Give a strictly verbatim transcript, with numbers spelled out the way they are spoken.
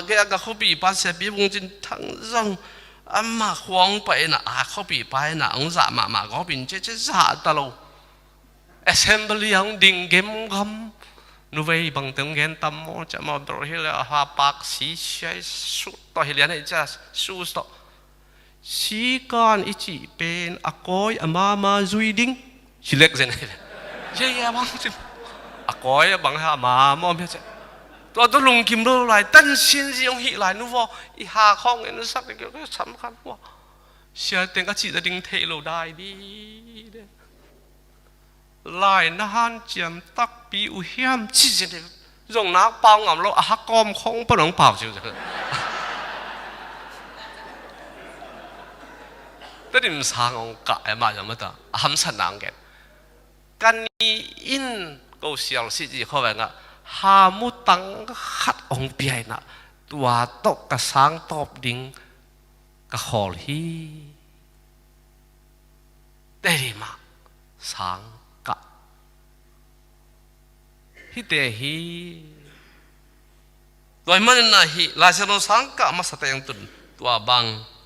Ka, ka khuapipa Sia Pi Vung Cin Thang zong ama khuang pai na, a khuapipa ina hong zah mahmah, ka khuapi in cece zah ta lo. Assembly ah hong ding gemgam. Nuvei bangte hong gen tam maw, cia maw, bro, hi le a ha pak si siai sut tawh hi lian hi cia, sus tawh. Sikan i cih pen a kawi a mama zui ding. Ci lek zen hi le. Ye, ye, bang ci. A kawi a bang ha mama om hi cia. Tua tua lungkim lo lai, tan sin zi hong hi lai, nuvo. I ha khawng en sak ding kio kio sam khan, ua. Sia teng a cih za ding thei lo dai di. Lai na hanciam takpi uh hiam ci zen hi. Zong nak pau ngam lo, a ha kawm khong pan hong pau ci uh zen. Tedim sang hong kah e mah zong mata, a hamsatna hong gen. Ka ni in ko sial si ci kho veng ah, ha mutang khat hong pia in ah, tua tawh ka sang tawp ding ka khawl hi. Tedim ah sang kah. Hite hi. Tua hi manin ah hih Lai Siangtho sang kah masate hong tun. Tua bang